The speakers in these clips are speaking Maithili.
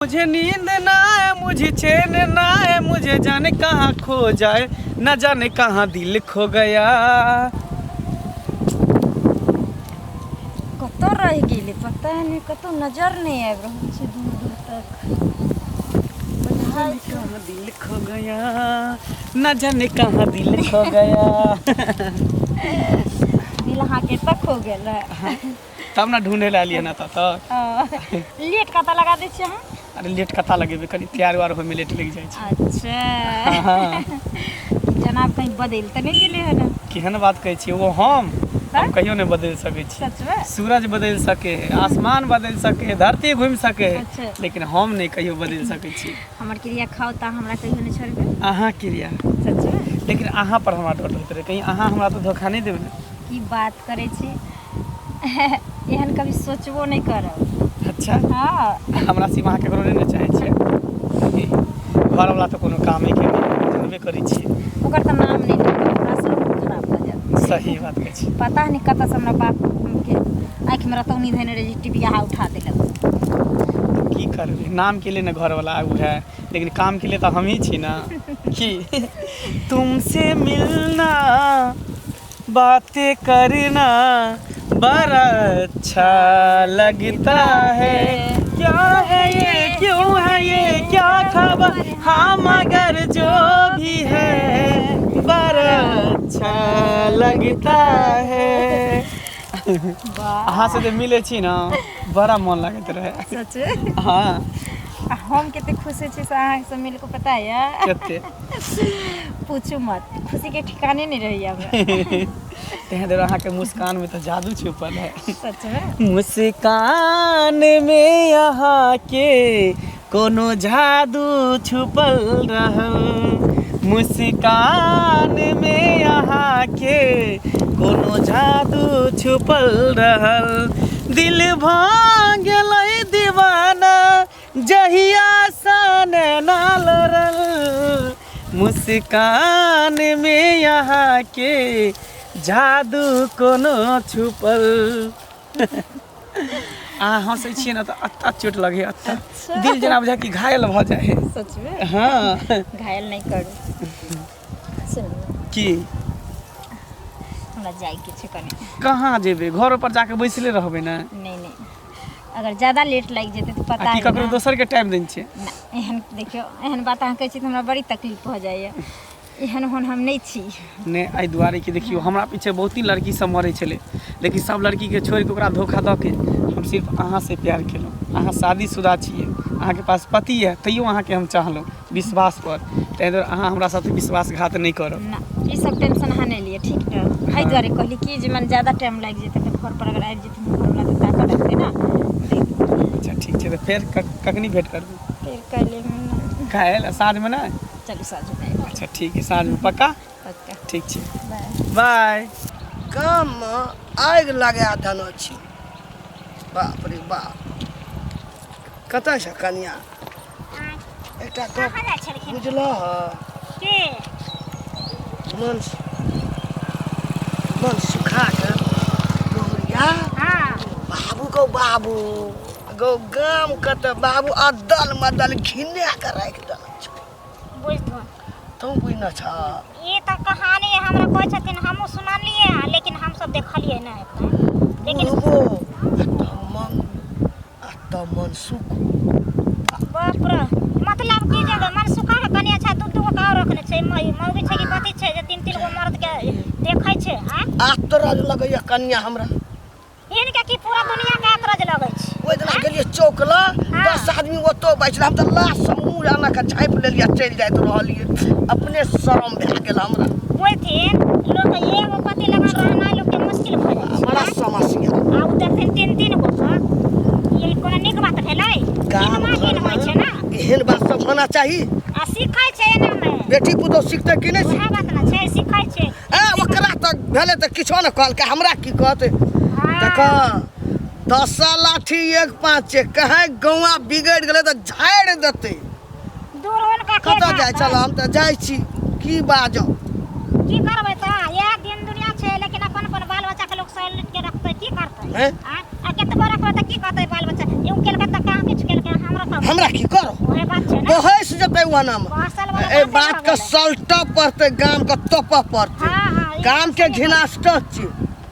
मुझे नींद ना आए, मुझे चैन ना आए, मुझे जाने कहाँ खो जाए, न जाने कहाँ दिल खो गया। कतऽ रहि गेलै पता नहि, कतौ नजर नहि आबि रहल छै दूर दूर तक। जाने कहाँ दिल खो गया, न जाने कहाँ दिल खो गया। दिल अहाँके तक हो गेल रहए। तब ने ढूंढे ला एलियै ना तब तक। लेट कतऽ लगा दै छियै अहाँ? अरे लेट कता लगेबै, कनि तैयार उयार होइमे लेट लागि जाइ छै। अच्छा। हँ। जनाब कहीं बदलि तऽ नहि गेलै हन? केहन बात कहै छियै, ओ हम कहियो नहि बदलि सकै छी। सचमे? सूरज बदलि सकै है, आसमान बदलि सकै है, धरती घुमि सकै है, लेकिन हम नहि कहियो बदलि सकै छी। हमर क्रिया खाउ तऽ हमरा कहियो नहि छोड़बै। अहाँ क्रिया? सचमे। लेकिन अहाँ पर हमरा डर होइत रहै, कहीं अहाँ हमरा तऽ धोखा नहि देबै ने? की बात करै छी, एहन कभी सोचबो नहि करब। अच्छा। हँ। हमरा सिवा अहाँ ककरो नहि ने चाहै छियै? घरवला तऽ कोनो कामेके नहि, जानबे करै छियै। ओकर तऽ नाम नहि लेब, हमरा से मोन खराब भऽ जायत। सही बात कहै छी। पता नहि कतऽसँ हमरा बापके आँखिमे रतौनी धयने रहै जे टिबियाहा उठा देलक। की करबै, नामके लिए ने घरवला आगू है, लेकिन कामके लिए तऽ हमही छी ने। की तुमसे मिलना, बातें करना बड़ा अच्छा लगता है, क्या है ये, क्यों है ये, क्या खबर, हाँ मगर जो भी है बड़ा अच्छा लगता है। वाह। अहाँ से जे मिलै छी ने, बड़ा मन लागैत रहे। सच? हँ। आ हम कते खुश होइ छी से अहाँसँ मिल कऽ, पता यऽ? कते? पूछू मत, खुशी के ठिकाने नहीं रही हमरा। तें दुआरे अहाँके मुस्कान में तऽ जादू छुपल है। सच में। मुस्कान में अहाँके कोनो जादू छुपल रहल, मुस्कान में अहाँके कोनो जादू छुपल रहल, दिल भऽ गेलै दीवाना जहिया सन ना लड़ल, मुस्कान में अहाँके जादू कोनो छुपल। अहाँ हँसै छियै ने तऽ एत्ता चोट लगै, एत्ता दिल जेना बुझाय कि घायल भऽ जाइ है। सच में? हँ। घायल नहि करू, सुनू। की? हमरा जाइके छै कनि। कहाँ जेबै? घर पर जाके बैसले रहबै ने? नहि नहि, अगर ज्यादा लेट लागि जेतै तऽ आ पता की है ककरो ने। दोसरके टाइम दै छियै? ना, एहन देखियौ, एहन बात अहाँ कहै छी तऽ हमरा बड़ी तकलीफ भऽ जाइए। एहन ओहन हम नहि छी। नहि, एहि दुआरे कि देखियौ, हमरा पीछे बहुत ही लड़की सब मरै छलै, लेकिन सब लड़कीके छोड़िके, ओकरा धोखा दऽ के हम सिर्फ अहाँसँ प्यार केलहुँ। अहाँ शादीशुदा छियै, अहाँके पास पति यऽ, तैयो अहाँके हम चाहलहुँ विश्वासपर। ताहि दुआरे अहाँ हमरा साथे विश्वासघात नहि करब। ना, ई सब टेंशन अहाँ नहि लिअ, ठीक ने? एहि दुआरे कहली कि जे मने ज्यादा टाइम लागि जेतै तऽ घर पर अगर आबि जेथिन घरवला तऽ ताकऽ लगतै ने। अच्छा, ठीक छै, तऽ फेर कखनी भेँट करबै? फेर काल्हि। काल्हि साँझमे नहि? चलू, साँझमे आबि। अच्छा, ठीक है, साँझमे पक्का। पक्का। ठीक छै। बाय। बाय। गाममे आगि लगा देने छी, बाप रे बाप। कतऽ छै कनिया? एकटा गप कहाँ जाइ छलखिन? बुझलह? के? मन मन सुखा कऽ बहुरिया। बाबू गौ बाबू गौ, गाम के तऽ बाबू अदल मदल घिना कऽ राखि देने छौ। बुझथुन। तू बुझने छ? ई तऽ कहानी हमरा कहै छथिन, हमहूँ सुनलियै हँ, लेकिन हमसब देखलियै नहि एतऽ, लेकिन बुढ़बो आ तऽ मन आ तऽ मन सुख। बाप रे, मतलब की जे मनसुखा के कनिया छै, दू दू गो के और रखने छै। मौगी छै कि कथी छै जे तीन तीन गो मर्द के देखै छै? आ आ तोरा लगैया कनिया हमरा हिनके की पूरा दुनिया के अतरज लगै छै? ओहि दिना गेलियै चौक लग, 10 आदमी ओतौ बैसल, हम तऽ लाश से मुँह एना कऽ झाँपि लेलियै आ चलि जाइत रहलियै। अपने शरम भए गेल हमरा। बोलथिन, लोक एगो पति लगन रहनाइ लोक के मुश्किल भऽ जाइ छै। बड़ा समस्या। आ ओ देखथिन तीन तीन गो के, ई कोनो नीक बात भेलै? गाम घिनमा घिन होइ छै ने। एहन बात सब होना चाही? आ सीखै छै एना मे। बेटी पुतोह सीखतै कि नहि? उएह बात ने छै, सीखै छै। ए ओकरा तऽ भेलै तऽ किछो ने कहलकै, हमरा की कहतै? देख, 10 लाठी एक पाँच छै, कहीं गौआ बिगड़ि गेलै तऽ झाड़ि देतै। दूर हुनका के कतऽ जाइ कहतै? छल? हम तऽ जाइ छी, की बाजब? की करबै तऽ इएह दिन दुनिया छै, लेकिन अपन अपन बाल बच्चा के लोक सैलूट के रखतै, की करतै? हैं? आ आ केतबो रखबै तऽ की कहतै बाल बच्चा एगो केलकै तऽ कहाँ किछु केलकै हमरा तऽ हमरा की करो ओहे बात छै ने बहस जेतै ओना मे बहसल वाला एहि बाते बात भऽ के गेलै। सलटऽ पड़तै गाम के तोपऽ पड़तै हाँ हाँ ई गाम के घिनास्ट छी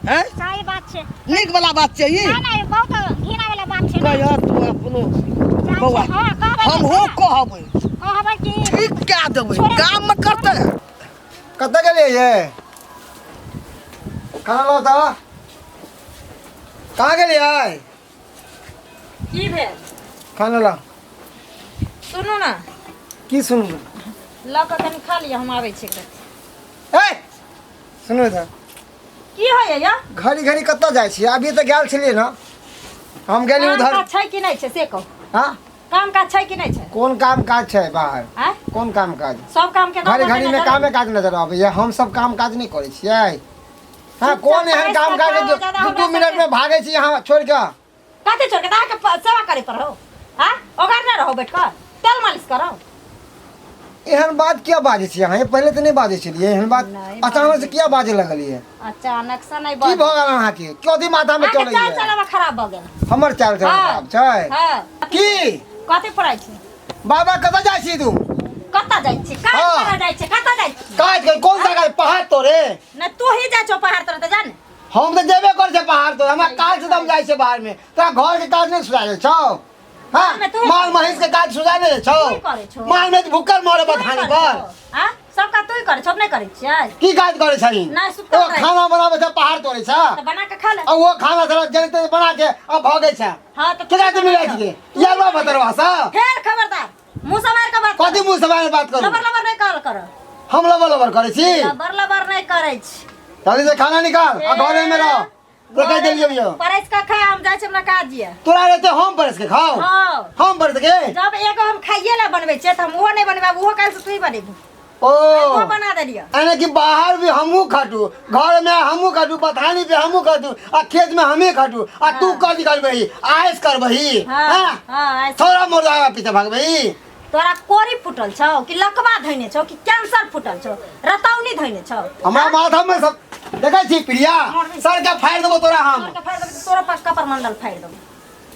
हैं सही बात छै नीक वाला बात छै ई ना ना ई बहुत घिना वाला बात छै ने कहिया तू अपनो जाइ छै, बौआ हाँ कहबै हमहूँ कहबै कहबै कि ठीक कए देबै गाम मे करतै कतऽ गेलियै ये खाना लाउ तऽ कहाँ गेलियै की भेल खाना लाउ सुनू ने की सुनू लऽ कऽ कनि खा लिअ हम आबै छी एक ए सुनू तऽ की होइए यौ घड़ी घड़ी कतऽ जाइ छियै अभी तऽ गेल छलियै ने हम गेली काम उधर काज छै कि नहि छै से कहू हाँ काम काज छै कि नहि छै कोन काम काज छै बाहर आँय कोन काम काज सब काम के घड़ी घड़ी में कामे काज नजर आबैया हम सब काम काज नहि करै छियै हाँ कोन एहन काम काज है जो दू दू मिनट में भागै छी यहाँ छोड़ के कते छोड़ के अहाँके सेवा करे पर हो हाँ ओगार ना रहो बैठ कर तेल मालिश करो एहन बात किया बाजै छी अहाँ पहिले तऽ नहि बाजै छलियै एहन बात नहि अचानक से किया बाजै लगलियै अचानक से नहीं की बाज भऽ गेल अहाँके कथी माथा में अहाँके चाल चलैया चलावा खराब भऽ गेल हमर चाल चल हाँ। खराब छै हाँ की कथी पढ़ै छी बाबा कतऽ जाइ छी तू कतऽ जाइ छी काज हाँ। करऽ जाइ छी कतऽ जाइ छी काज कर कोन सा काज पहाड़ तोरे नहि तू ही जाइ छौ पहाड़ तर तऽ जा ने हम तऽ जेबे करै छै पहाड़ तोरे हमरा काज से तऽ हम जाइ छै बाहर में तोरा घर के काज नहि सुझाइ छौ हाँ घरमे तू ही माल महींस के काज सुझाइ नहि छौ तू ही करै छौ। माल महींस भूखल मरे तू ही बथानी करै पर छौ। आँ सब काज तू ही करै छौ हम नहि करै छियै की काज करै छही नहि, सुतल ओ रहै। खाना बनाबै छै पहाड़ तोड़ै छै तऽ बना के खा ले आ वो खाना साला जलते बना के आ भगै छै हाँ तऽ केकरा के मिलै छै ये बा बतरवा सा फेर खबरदार मुँह समार के बात कथी मुँह से बात करू लबर लबर नहीं कहल कर हम लबर लबर करै छी लबर लबर नहीं करै छी जल्दी से खाना निकाल आ घरे में रह तो कह देलियो यो परस के खा हम जाइ छी हमरा काज ये तोरा रहते हम परस के खाओ हाँ हम परस के जब एगो हम खाइए ला बनबै छियै तऽ हम ओहो नहीं बनबै ओहो काल्हि से तू ही बनेबू ओ ओहो बना देलियै यानी कि बाहर भी हमहू खटू घर में हमहू खटू बथानी पे हमहू खटू आ खेत में हमें खटू आ तू कथी करबही आयस करबही हाँ हाँ हाँ ऐसे। थोड़ा मोर पीछे भागबही तोरा कोरी फूटल छौ कि लकवा धैने छौ कि कैंसर फूटल छौ रतौनी धैने छौ हमरा माथा में सब देखै छी प्रिया सर के फाड़ि देबो तोरा हम तोर के फाड़ि देबौ तऽ तोरो पास कपर मंडल फाड़ि देबौ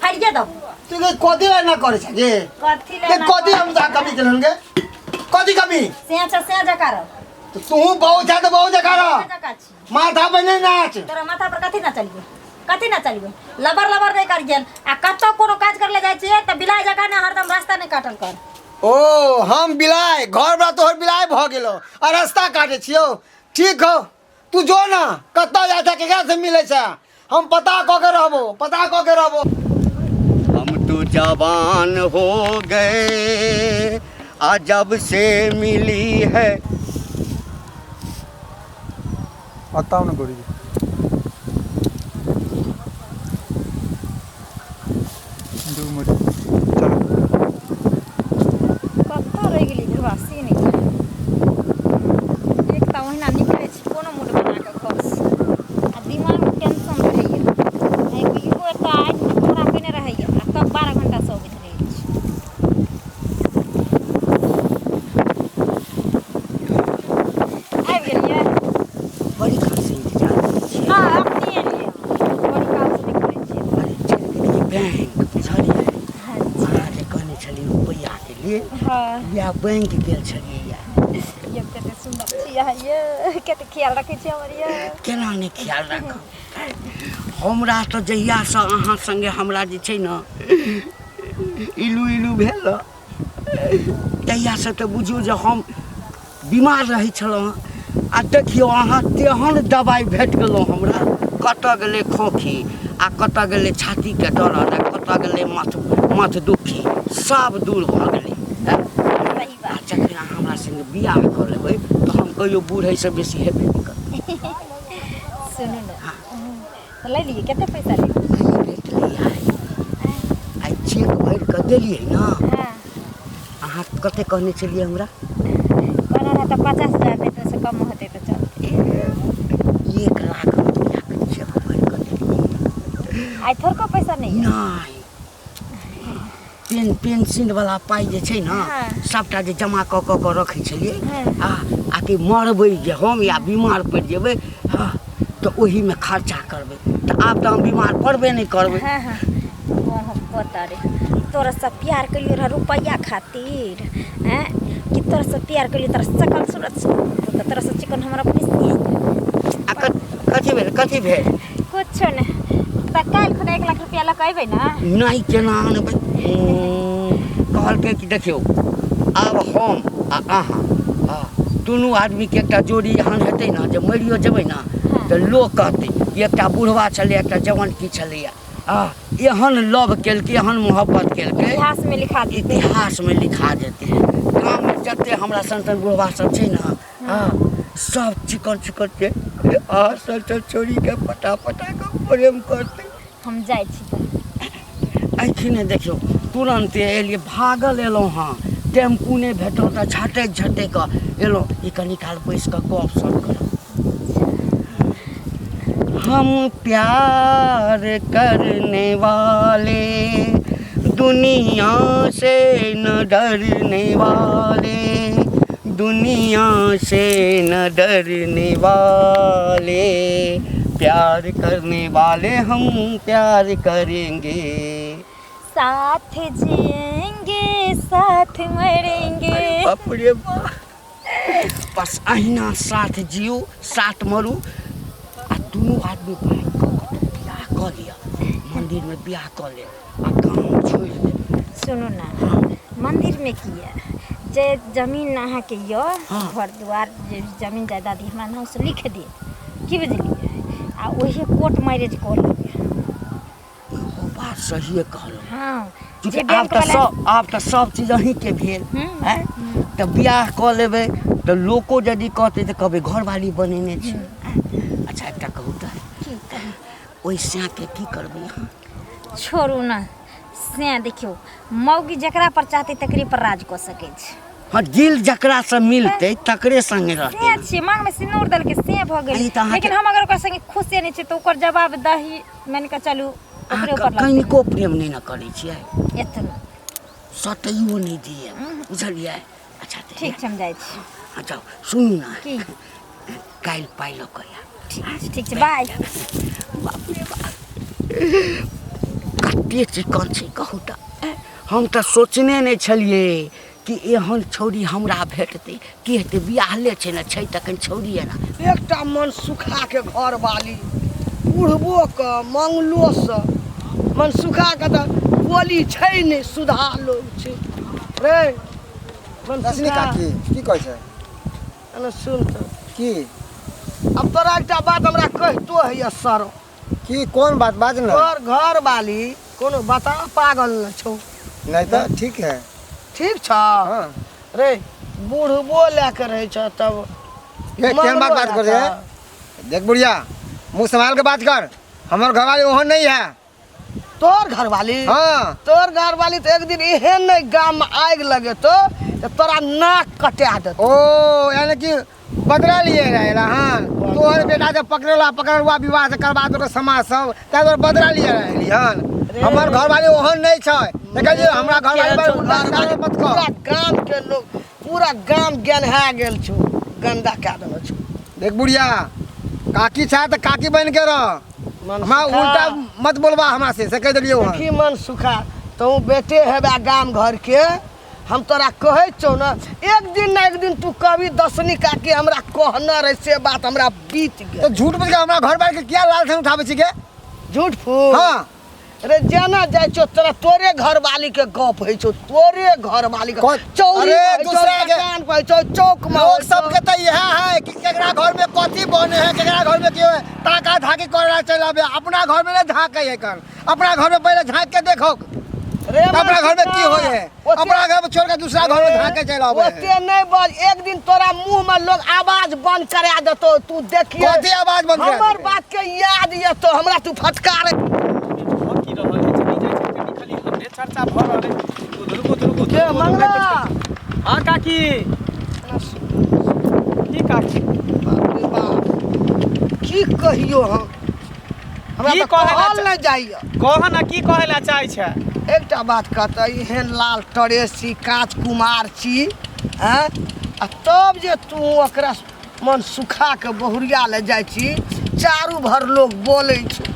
फाड़िए देबौ तू के कथी ला ना करै छै गे कथी ले के कथी हम जा कमी केलन गे कथी कमी से छ से जका रह तो तू बहुत छै तऽ बहुत जका रह से जका छी माथा पे नहीं नाच तोरा माथा पर कथी ना चलिए कथी ना चलिए लबर लबर नहीं करियन आ कतौ कोनो काज कर ले जाइ छियै तऽ बिलाइ जकाँ ने हरदम रास्ता नहीं काटल कर ओ हम बिलाय घर बला तोहर बिलाय भऽ गेलो आ रास्ता काटे छियौ ठीक हौ तू जो ना कतऽ जाइ छै केकरा से मिलै छै हम पता कऽ के रहबो पता कऽ के रहबो हम तो जवान हो गए आ जब से मिली है बताउ ने गौरी दू मिनट चलो कतऽ रहि गेली बुढ़वा से नहि जाने। एक तऽ ओहिना निकलै छी कोनो मूड बना कऽ घरसँ आ दिमागमे टेंशन रहैए एगो इहो एतऽ आबि कऽ पूरा केने रहैए आ तब 12 घण्टासँ अबैत रहै छै आबि गेलियै बड़ी काल से इंतजार करै छी ना अपने एलियै बड़ी काल से निकलै छियै अरे चलि गेलियै बैंक बुझलियै अहाँ जे कहने छलियै रुपैआके लेल हँ इएह बैंक गेल छलियै ये कते सुन्दर छी अहाँ ये कते ख्याल रखै छी हमर ये केना नहि ख्याल राखब हमरा तऽ जहियासँ अहाँ सङ्गे हमरा जे छै ने इलू इलू भेल ने तहियासँ तऽ बुझियौ जे हम बीमार रहै छलहुँ हँ आ देखियौ अहाँ तेहन दबाइ भेट गेलहुँ हमरा कतऽ गेलै खोखी आ कतऽ गेलै छातीके दर्द आ कतऽ गेलै माथ माथ दुखी सब दूर भऽ गेलै सही आ जखन अहाँ हमरा सङ्गे बियाह कऽ लेबै तऽ हम कहियो बूढ़ैसँ बेसी हेबे नहि करबै सुनू ने तऽ लै लियै कते पैसा लेबै भेटलै आइ आइ चेक भरि कऽ देलियै ने हँ अहाँ कते कहने छलियै हमरा कहना रहै तऽ 50,000 देतै ओहिसँ कम होतै तऽ चलतै 1 लाख रुपैआके चेक भरि कऽ देलियै आइ थोड़को पैसा नहि यऽ नहि पेंशन वाला पाइ जे छै ने हाँ। सबटा जे जमा कऽ कऽ कऽ रखै छलियै हाँ। आ आ कि मरबै जे हम या बीमार पड़ि जेबै हँ तऽ ओहीमे खर्चा करबै तऽ तऽ आब तऽ हम बीमार पड़बे नहि करबै। हाँ हाँ, पता रे तोरा से प्यार कलियो रह रुपैया खातिर हैं कि तोरा से प्यार कलियो तोरा सकल सूरत से, तो तोरा से चिकन हमरा बेसी। आ कथी भेल, कथी भेल? कुछो नहीं। तऽ काल्हि खुना 1 लाख रुपया लऽ कऽ अयबै ने? नहि, केना आनबै? कहलकै कि देखियौ आब हम आ अहाँ दुनू आदमीके एकटा जोड़ी एहन हेतै ने जे मरियो जेबै ने तऽ लोक कहतै कि एकटा बुढ़वा छलै, एकटा जवानकी छलैया, आ एहन लव केलकै, एहन मोहब्बत केलकै, इतिहासमे लिखा देतै। इतिहासमे लिखा जेतै। गाममे जते हमरा सन सन बुढ़वा सब छै ने, हँ, सब चिकन चिकन के अहाँ सन सन छोड़ीके पटा पटा कऽ प्रेम करतै। हम जाइ छी तऽ। एखने देखियौ तुरन्ते एलियै, भागल एलहुँ हँ, टेम्पू नहि भेटल तऽ झटकि झटकि कऽ एलहुँ। ई कनी काल बैसि कऽ गप सप करब। हम प्यार करने वाले, दुनिया से न डरने वाले, दुनिया से न डरने वाले, प्यार करने वाले हम प्यार करेंगे, साथ जिएंगे साथ मरेंगे। बाप रे बाप, बस अहिना साथ जियू साथ मरू आ दुनू आदमी भागि कऽ कतहु बियाह कऽ लिअ, मन्दिरमे बियाह कऽ लेब आ गाम छोड़ि देब। सुनू ने, मन्दिरमे किया, जे जमीन अहाँके यऽ, घर दुआर जे जमीन जायदाद हमरा नामसँ लिख देब, की बुझलियै, आ ओहे कोर्ट मैरिज कऽ लेबै। इहो बात सहिए कहलहुँ। हँ, चूँकि जे आब बैंक तऽ वाला सब, आब तऽ सब चीज अहीँके भेल। आँय, तऽ बियाह कऽ लेबै तऽ लोको यदि कहतै तऽ कहबै घरवाली बनेने छी। अच्छा एकटा कहू तऽ, की कहू? ओहि सैँके की करबै अहाँ? छोड़ू ने से, देखियौ मौगी जकरा पर चाहतै तकरे पर राज कऽ सकै छै। हँ, दिल जकरासँ मिलतै तकरे संगे रहतै। से छियै, मांगमे सिनूर देलकै से भऽ गेलै। ई तऽ अहाँके- लेकिन हम अगर ओकरा संगे खुशे नहि छियै तऽ ओकर जवाब दही मानि कऽ चलू अहाँ ओकरे ऊपर लगतै। कनिको प्रेम नहि ने करै छियै? एतना सटैयो नहि दियै, बुझलियै? अच्छा तऽ ठीक छै, हम जाइ छी। अच्छा सुनू ने, की? काल्हि पाइ लऽ कऽ आयब। ठीक छै, ठीक छै, बाय। बाप रे बाप, कते चिकन छै कहू तऽ। हम तऽ सोचने नहि छलियै कि एहन छौड़ी हमरा भेटतै। की हेतै, बियाहले छै ने, छै तखन छौड़ी ने। एकटा मन सुखा के घरवाली बुढ़बो के मंगलो से मन सुखा के तऽ बोली छै नहि, सुधा लोग छै रे मन रश्मि सुखा। काकी की कहै छै? एना सुन तऽ। की? अब तोरा एकटा बात हमरा कहितो होइए सर। की, कोन बात, बाज ने। तोहर घरवाली कोनो बता पागल न छौ? नहीं तऽ ठीक है। ठीक छ? हाँ। रे बुढ़बो लए के रहै छ तब ये केहन बात मंगलो बात लए कर रहे कऽ। हैं? देख बुढ़िया, मुँह संभाल के बात कर, हमर घरवाली ओहन नहीं है। तोहर घरवाली? हाँ। तोहर घरवाली तऽ एक दिन एहन नहि गाम में आगि लगेतो तऽ तोरा नाक कटा देतो। ओ यानी कि बदला लिए रहे हाँ, तोहर बेटा जब पकड़ेला पकड़ुआ विवाह से करवा दो समाज सब, ताहि दुआरे बदला लिए रहे हन। हमर घरवाली ओहन नहीं छै, देखलियै हमरा घरवाली पर उल्टा सीधा मत कह। पूरा गाम के लोग, पूरा गाम गेन्हा गेल छौ, गंदा कए देने छौ। देख बुढ़िया, काकी छै तऽ काकी बन के रह, मन हमरा सुखा। उल्टा मत बोलबा हमरा से, से कहि देलियौ हन। देखी मन सुखा, तू बेटे हेबे गाम घर के, हम तोरा कहै छौ ने, एक दिन न एक दिन तू कभी दसनी काकी हमरा कहने रहे से बात हमरा बीत गेल। तऽ झूठ बोल के हमरा घर बार के किया लाल छन उठाबै छी के? झूठ फूस? हाँ। रे जेना जाइ छौ तोरा तोरे घरवाली के गप होइ छौ, तोरे घरवाली के चौरी अरे होइ छौ, दूसरा के दुकान पर होइ छौ, चौक में लोग होइ छौ। सबके तऽ इएह है कि केकरा घर में कथी बने है, केकरा घर में की है, ताका झाकी कर चलि आबे, अपना घर में नहीं झाँके है कर, अपना घर में पहले झाँक के देखो रे अपना घर में की मनसुखा, होय है, ओते- अपना घर में छोड़ के दूसरा घर में झाँके चलि आबे है। ओते नहीं बज, एक दिन तोरा मुंह में लोग आवाज बंद करा देतो, तू देखिए। कथी आवाज बंद करा हमर देतै? बात के याद ये तो हमरा तू फटकार। भऽ की रहल है? चलि जाइ छै कनि, खाली हमरे चर्चा भऽ रहल है। रुकू रुकू रुकू। के मंगला? हाँ काकी। की काकी? बाप रे बाप, की कहियो हम, हमरा की तऽ कहै ला कहल नहि जाइए। कह ना, की कहै ला चाहै छै? एकटा बात कहतै, एहन लाल टरेस छी, काँच कुमार छी, आँय, आ तब जे तू ओकरा मन सुखा के बहुरिया ले जाइ छी, चारू भर लोग बोलै छै।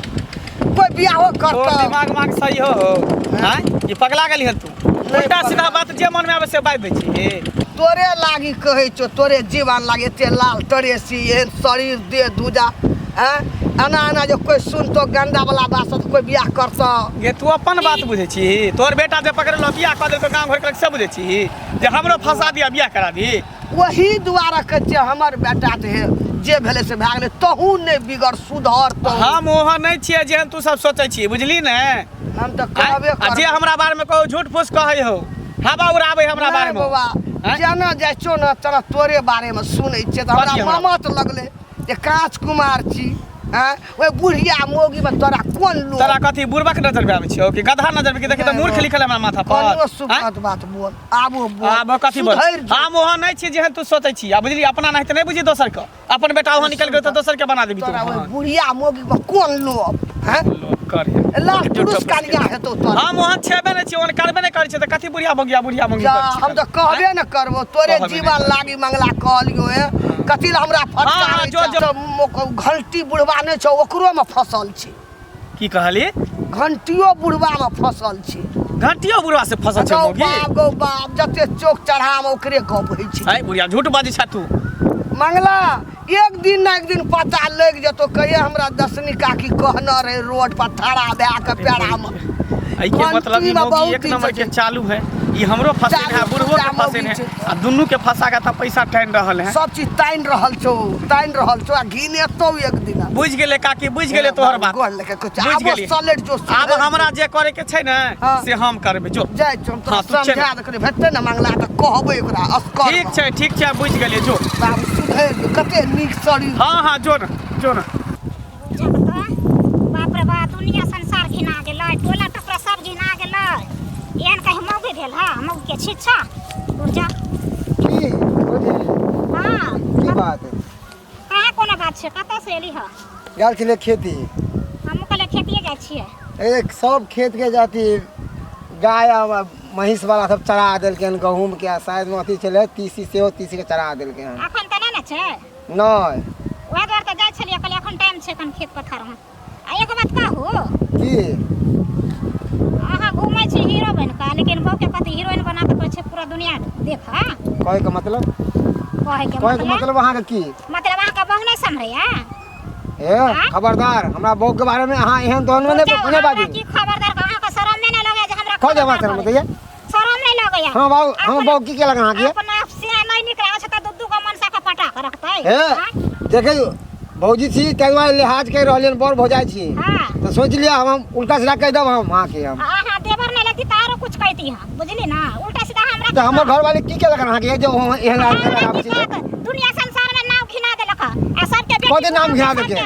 कोई बियाहो तोर करतौ। दिमाग माग सही हो हो आँय ई पगला गेली हन तू। उल्टा सीधा बात जे मन में आवे से बाजि दै छी। तोरे लागी कहै छौ, तोरे जीवन लागी एते लाल तरेसी एहन शरीर देह दूजा हैं, एना एना जे कोई सुनतो गंदा वाला बात से कोई बियाह करतो। गे तू अपन बात बुझै छी, तोर बेटा जे पकड़लो बियाह कऽ देलको गाँव घर के से बुझै छी जे हमरो फंसा दिया बियाह करा दी। वही दुआरे कहै छियै हमर बेटा तऽ हे जे भेलै से भए गेलै, तहू नहि बिगड़ सुधर तहू। हम ओहन नहि छियै जेहन तू सब सोचै छी, बुझली ने? हम तऽ कहबे आ जे करबै। हमरा बारे में कहू झूठ फूस कहै हो, हवा उड़ाबै हमरा बारे में। बौआ जेना जाइ छौ ने तेना तोरे बारे में सुनै छियै तऽ हमरा कथी हमरा? ममत लगलै जे काँच कुमार छी हैं, ओहि बुढ़िया मौगी में तोरा कोन लोभ? तोरा कथी बुढ़बक नजर में आबै छियौ कि गधा नजर में? कि देखी तऽ मूर्ख लिखल हमरा माथा पर। कनियो आँय? सुखद बात बोल, आबो बोल। आब कथी बोल? सुधरि जो। हम ओहन नहि छी जेहन तू सोचै छी, आ बुझली अपना नहीं तऽ नहि बुझी दोसर के, अपन बेटा ओहन निकलि गेल तऽ दोसर के बना देबी तू। तोरा ओहि बुढ़िया मौगी में कोन लोभ हैं? लोभ कर हे। लाल पुरुष कनिया हेतौ तोरा। हम ओहन छेबे नहि छी, ओहन करबे नहि करै छी तऽ कथी बुढ़िया मौगिया बुढ़िया मौगी जा, करै छी? हम तऽ कहबे ने करबो, तोरे कहबे नहि जीवन करबो। लागी मंगला कहलियो हे, कथी लए हमरा हाँ, हाँ, फटकारै जो, छै? जो। तऽ घंटी बुढ़बा नहि छौ ओकरो में फसल छै। की कहली? घंटियो बुढ़बा में फसल छै। घंटियो बुढ़वा से फसल छै गौ मौगी? बाप गौ बाप, जते चौक चढ़ा में ओकरे गप होइ छै। है बुढ़िया झूठ बाजै छै तू। मंगला एक दिन ना एक दिन पता लग जतो, कहिए हमरा दसनी काकी कहना रहे रोड पर ठड़ा भए के पेड़ा में। एहि के मतलब ई घंटी में मौगी बहुत एक नंबर के चीज चालू है, ई हमरो फसे है, चालू बुढ़बो के चालू फसे है, छै। आ दुनू के फंसा के त पैसा टाइन रहल है। सब चीज तानि रहल छौ, तानि रहल छौ, आ घिनेतौ एक दिन। बुझि गेलै काकी, बुझि गेलै तोहर बात। गोर लेके कहै छै, बुझि आबो गेलियै। सलेट जो आब हमरा जे करे के छै ने हाँ। से हम करबै, जो। जाइ छौ, हम तोरा हाँ, तू चल। समझा दे, भेटतै ने मंगला तऽ कहबै ओकरा असकर। ठीक छै, ठीक छै, बुझि गेलियै, जो। बाबू सुधरि जो, कते नीक शरीर। हाँ हाँ, जो ने, जो ने। बाप रे बाप, दुनिया संसार घिना गेलै, टोला टपरा सब घिना गेलै। एहन कहीं मौगी भेल है? मौगी के छिच्छा दूर जा। की भौजी? हाँ। की बात? कहाँ कोनो बात छै, कतऽ से एली है? गेल छलै खेती। हमहूँ कहलियै खेतिए जाइ छियै। एक सब खेत के जाती गाय आ महींस वाला सब चरा देलकै हन गहूम के, आ शायद में अथी छलै तीसी, सेहो तीसी के चरा देलकै हन। अखन तऽ नहि ने छै? नहि। वएह दुआरे तऽ जाइ छलियै, कहलियै अखन टाइम छै कन खेत पथारमे। आ एगो बात कहू? की? अहाँ घूमै छी हीरो बनि कऽ, लेकिन बहू के कथी हीरोइन बना कऽ कहै छै पूरा दुनिया देख। कहै के मतलब? कहै के कहै के मतलब अहाँके की? मतलब अहाँके बहू नहि सम्हरैया? ए खबरदार, हमरा बहू के बारे में अहाँ एहन तहन नहि जाउ, नहि बाजू। हमरा की खबरदार, अहाँके शरम नहि लगैया जे हमरा कह जाउ, खबरदार शरम कहै? दैया? शरम नहि लगैया? हाँ बाबू, हाँ बहू की केलक अहाँके? अपना से नहि नीक लागै छै तऽ दू दू गो मनसा के पटा के रखतै। हे देखै भौजी छी ताहि दुआरे लिहाज कहि रहलियै, बड़ भौजाइ छी। हाँ। तऽ सोचि लिअ हम उल्टा सीधा कहि देब हम अहाँके। हम अहाँ देवर नहि लगती तऽ आरो कुछ कहती हम, बुझली ना? उल्टा सीधा हमरा तऽ हमर घरवाली की केलक अहाँके जे एहन आदमी लगाबै छी? दुनिया संसार में नाम घिना देलक आ सबके बेटी कथी नाम घिना देलकै?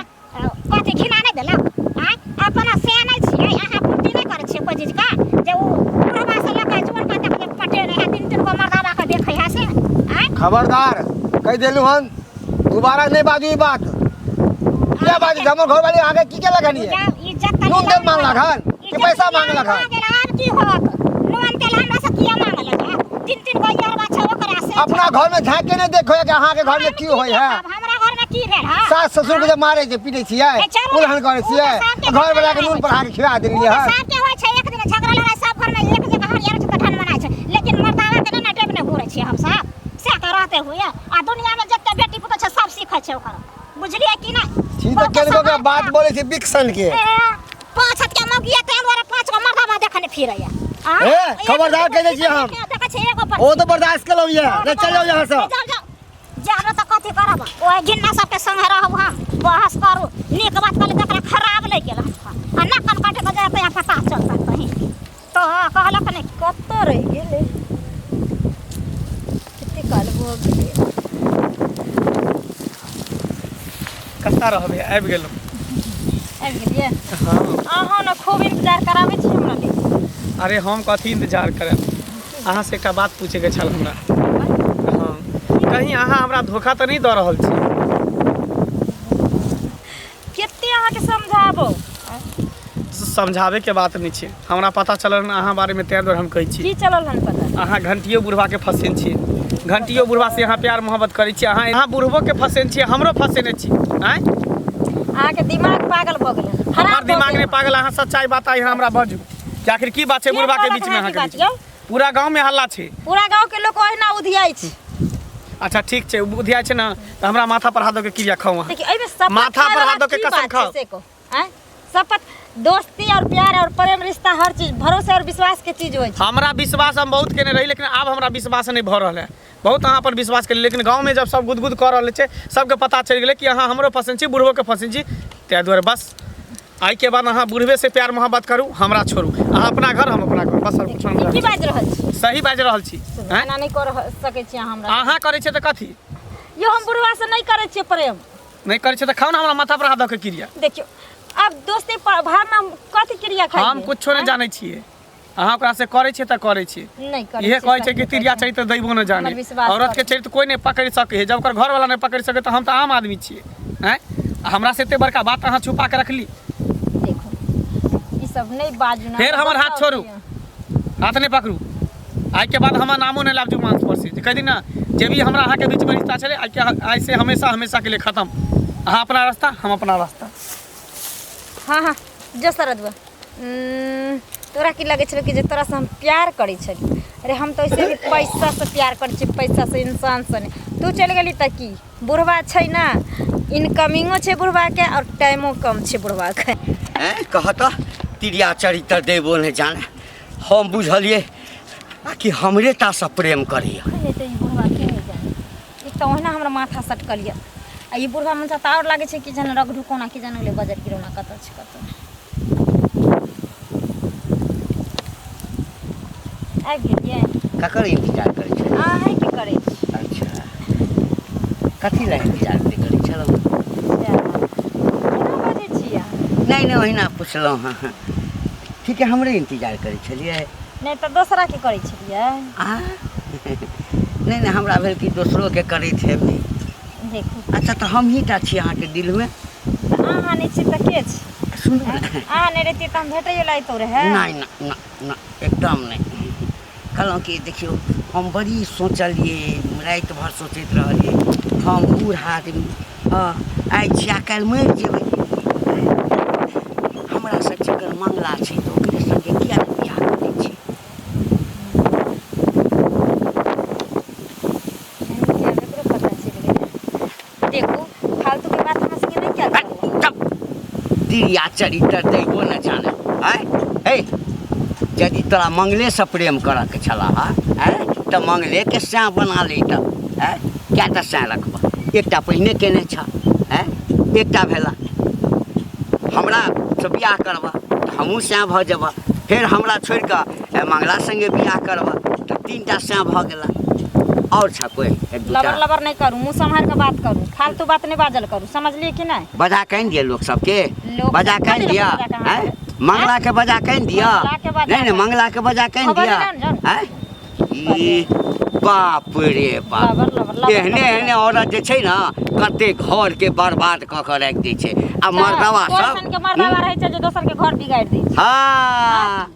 कथी घिना नहि देलक? आँय अपना से नहि छियै अहाँ, पूर्ति नहि करै छियै कोइ चीज का, जे ओ बुढ़वा से लऽ कऽ जुअनका तक जे पटे रहै, तीन तीन गो मर्दाबा के देखै है से। आँय खबरदार कहि देलहुँ हन, दोबारा नहि बाजू ई बात। किया बाजू? हमर घरवाली अहाँके की केलक हन? इज्जत नून तेल मांगलक हन कि पैसा मांगलक हन? आब की होत? नून तेल हमरा से किया मांगलक हन? तीन तीन गो यारबा छै ओकरा से। अपना घर में झाँक के नहि देखो कि अहाँके घर में की होय है। हमरा घर में की भेल है? सास ससुर के जे मारे छै, पीटे छियै, उलहन करै छियै, घर वाला के नून पर अहाँके खिला देलियै हन। सबके होइ छै एक दिन झगड़ा लड़ाई, सब घर में एक जगह हरियर छै तऽ ठन मनाइ छै, लेकिन मर्दावा के नहि टेप नहि घूरै छियै हम सब से तऽ रहते हुए। आ दुनिया में जते बेटी पुतोह छै सब सीखै छै ओकर, बुझलियै कि नहि? छी तऽ केनको के बात बोलै छै बिकसन के। 5 हाथ के मौगिया तें दुआरे 5 गो मर्दावा देखने फिरैया। ए खबरदार कहि दै छियै हम। देखै छै एगो पर। ओ तऽ बर्दाश्त केलहुँ ये, नहि चलि जाउ यहाँ से। जाउ जाउ, जाबे तऽ कथी करब? ओहि गिन्ना सबके संगे रहब हम, बहस करू, नीक बात कहली तकरा खराब लागि गेल आ नाक कान काटे के जाय तऽ पता चलतै कहीं तऽ कहलक नहि। कतऽ रहि गेलै? कते काल भऽ गेलै? कतऽ रहबै, आबि गेलहुँ। आबि गेलियै? हाँ। अहाँ ने खूब इंतजार कराबै छी हमरा लेल। अरे हम कथी इंतजार करब? अहाँ से एकटा बात पूछैके छल हमरा। हाँ, कहीं अहाँ हमरा धोखा तऽ नहि दऽ रहल छी? कते अहाँके समझाबो? समझाबैके बात नहि छै, हमरा पता चलल हन अहाँ बारेमे, ताहि दुआरे हम कहै छी। की चलल हन पता? अहाँ घंटियो बुढ़बाके फसेन छियै, घंटियो बुढ़बा से अहाँ प्यार मोहब्बत करै छियै। अहाँ बुढ़बोके फसेन छियै, हमरो फसेने छी। आँय अहाँके दिमाग पागल भऽ गेल हन। खराब हमर भऽ दिमाग गेल नहि पागल अहाँ सच्चाई बात आई हमरा बाजू कि आखिर की बात छै के बुढ़बा के कहलक बीच में अहाँके अहाँके बात बीच यौ? पूरा गाँव में हल्ला छै पूरा गाँव के लोक ओहिना उधियाइ छै अच्छा ठीक छै बुधिया छै ने तऽ हमरा माथा पर हाथ दऽ के क्रिया खाउ अहाँ देखियौ एहिमे शपथ माथा खाय पर वाला हाथ दऽ के की कसम बात छै खाउ। से कहू आँय शपथ दोस्ती और प्यार और प्रेम रिश्ता हर चीज भरोसे और विश्वास के चीज होइ छै हमरा विश्वास हम बहुत केने रही लेकिन आब हमरा विश्वास नहि भऽ रहल है बहुत अहाँ पर विश्वास केली लेकिन गाँवमे जब सब गुदगुद कऽ रहल छै सबके पता चलि गेलै कि अहाँ हमरो पसन्द छी बुढ़बोके पसन्द छी ताहि दुआरे बस आइके बाद अहाँ बुढ़बे से प्यार मोहब्बत करू हमरा छोड़ू अहाँ अपना घर हम अपना घर बस आओर कुछो ई की नहि बाजि रहल छी सही बाजि रहल छी आँय? एना नहि कऽ सकै छी अहाँ हमरा अहाँ करै छियै तऽ कथी यौ हम बुढ़वा से नहि करै छियै प्रेम नहि करै छियै तऽ खाउ ने हमरा माथा पर हाथ दऽ के क्रिया देखियौ आब दोस्ती भावना हम कथी क्रिया खाइ हम कुछो नहि जानै छियै अहाँ ओकरा से करै छियै तऽ करै छियै नहि करै इहे छियै, कहै छै कि सही तिरिया कहै चरित्र दैबो नहि जाने हमर विश्वास औरत के करू। चरित्र कोइ नहि पकड़ि सकै है जब ओकर घरवाला नहि पकड़ि सकै तऽ हम तऽ आम आदमी छियै आँय आ हमरा से एते बड़का बात अहाँ छुपा के रखली छै। देखू ई सब नहि बाजू ना फेर हमर हाथ छोड़ू। हाथ नहि पकड़ू आइके बाद हमर नामो नहि लाब जुमान पर से जे कहि दी ने जे भी हमरा अहाँके बीचमे रिश्ता छलै आइके आइ से हमेशा हमेशाके लिए खतम अहाँ अपना रास्ता हम अपना रास्ता हाँ हाँ जो शरदुआ तोरा की लगै छलो कि जे तोरासँ हम प्यार करै छली अरे हम तऽ वैसे भी पैसासँ प्यार करै छी पैसासँ इंसानसँ नहि तू चलि गेली तऽ की बुढ़वा छै ने इनकमिंगो छै बुढ़वाके आओर टाइमो कम छै बुढ़वाके हैं कह तऽ तिरिया चरित्र देबो नहि जाने हम बुझलियै आ कि हमरे टा से प्रेम करैया नहि तऽ ई बुढ़वा के नहि जाने एक तऽ ओहिना हमरा माथा सटकल यऽ आ ई बुढ़वा मन तऽ आओर लागै छै कि जेना रगड़ू कोना कि जाने गेलै बजर गिरौना कतऽ छै कतऽ नहि। आबि गेलियै ककर इंतजार करै छलियै अहाँ की करै छी अच्छा कथी लए इंतजार करै छलहुँ केना बजै छी अहाँ नहि नहि ओहिना पुछलहुँ हँ ठीक है हमरे इंतजार करै छलियै नहि तऽ दोसरा के करै छलियै आ नहि नहि हमरा भेल कि दोसरोके करैत हेबै देखू अच्छा तऽ हमही टा छी अहाँके दिलमे तऽ अहाँ नहि छी तऽ के छी सुनू ने अहाँ नहि रहितियै तऽ हम भेटैयो लए अयतहुँ रहए नहि नहि नहि नहि एकदम नहि कहलहुँ कि देखियौ हम बड़ी सोचलियै राति भरि सोचैत रहलियै हम बूढ़ आदमी हँ आइ छी आ काल्हि मरि जेबै हमरा से जकर मंगला छै तऽ ओकरे संगे किया नहि बियाह करै छी ककरो पता चलि गेलै देखू फालतू के बात हमरा संगे नहि कयल करू तिरिया चरित्र दैबो न जाने आँय हे यदि तोरा मंगलेसँ प्रेम करऽके छलऽ हँ आँय तऽ मंगलेके सैं बना लैतऽ आँय कएटा सैं रखबऽ एकटा पहिने केने छऽ आँय एकटा भेला हमरा से बियाह करबऽ तऽ हमहूँ सैं भऽ जेबऽ फेर हमरा छोड़ि कऽ मंगला सङ्गे बियाह करबऽ तऽ तीनटा सैं भऽ गेला आओर छऽ कोइ एक दूटा लबर लबर नहि करू मुँह सम्हारि कऽ बात करू फालतू बात नहि बाजल करू समझलियै कि नहि बजा कऽ आनि दिअ लोक सबके लोक बजा कऽ आनि कथी लए दिअ बजा कऽ अहाँ आँय मंगला के बजा कऽ आनि दिअ मंगलाके बजा नहि नहि कऽ। मंगला के बजा कऽ आनि खबर दिअ नहि जान। आँय ई बाप रे बाप लबर लबर लबर एहने एहने औरत जे छै ने कते घर के बर्बाद कऽ कऽ राखि दै छै आ मर्दवा सब के मर्दवा रहै छै जे दोसर के घर बिगाड़ि दै छै हाँ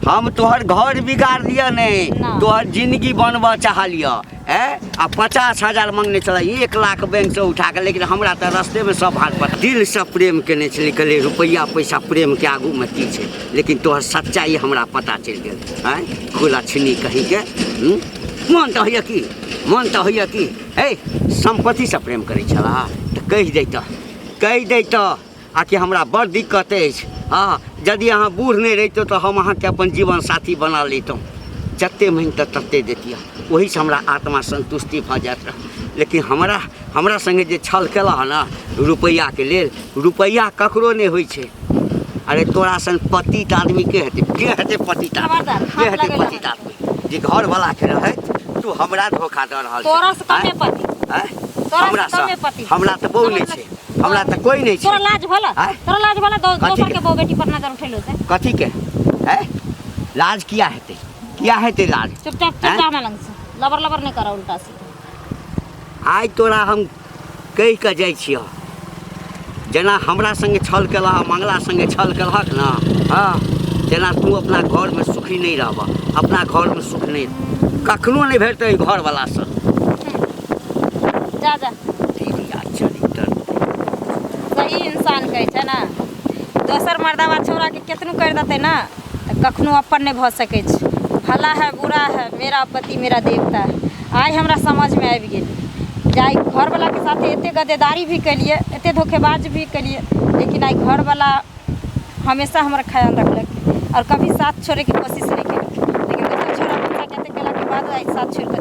हम तोहर घर बिगाड़ लिअ नहि ना। तोहर जिंदगी बनबऽ चाहलिअ ऐं आ 50,000 मंगने छलै 1 लाख बैंकसँ उठा कऽ लेकिन हमरा तऽ रस्तेमे सब हाथ पर दिलसँ प्रेम केने छलै कहलियै रुपैआ पैसा प्रेमके आगूमे की छै लेकिन तोहर सच्चाइ हमरा पता चलि गेल आँय कुलक्षणी कहीँके हूँ? मन तऽ होइए की मन तऽ होइए की हे सम्पत्तिसँ प्रेम करै छलाह तऽ कहि दैतह कहि दैतह आ कि हमरा बड़ दिक्कत अछि हँ यदि अहाँ बूढ़ नहि रहितहुँ तऽ हम अहाँके अपन जीवन साथी बना लैतहुँ जतेक माँगितऽ ततेक दैतियै ओहीसँ हमरा आत्मा सन्तुष्टि भऽ जाइत रहए लेकिन हमरा हमरा सङ्गे जे छल केलह ने रुपैआके लेल रुपैआ ककरो नहि होइ छै अरे तोरा सन पतित आदमी के हेतै के हेतै पतित आदमी खबरदार, के हाथ हेतै लगेलह। पतित आदमी जे घरवलाके रहैत तू हमरा धोखा दऽ रहल तोरा से कमे पति आँय? तोरा से हमरा कमे से पति। हमरा तऽ बहु नहि छै हमरा तऽ कोइ नहि तोरा छै लाज भला आँय? तोरा लाज भला कथी दोसर के? के बहु बेटी पर नजर उठेलो से कथी के है लाज किया हेतै किया हेतै लाज चुपचाप आँय? चुपचाप हमरा लग से लबर लबर नहि कर उल्टा सीधा आइ तोरा हम कहि कऽ जाइ छियह जेना हमरा सङ्गे छल केलह मंगला सङ्गे छल केलहक ने हँ तेना तू अपना घरमे सुखी नहि रहबह अपना घरमे सुख नहि कखनो नहि भेटतै एहि घरवलासँ जा जा तिरिया चरित्र सही ई इंसान कहै छै ने। दोसर मर्दाबा छौड़ाके केतनो करि देतै ने तऽ कखनो अपन नहि भऽ सकै छै। भला है बुरा है, मेरा पति मेरा देवता है। आइ हमरा समझमे आबि गेल जे आइ घरवलाके साथे एते गद्देदारी भी केलियै, एते धोखेबाज भी केलियै, लेकिन आइ घरवला हमेशा हमर ख्याल रखलक और कभी साथ छोड़ैके कोशिश नहि केलक। लेकिन दोसर छौड़ा बच्चाके एते केलाके बाद आइ साथ छोड़ि कऽ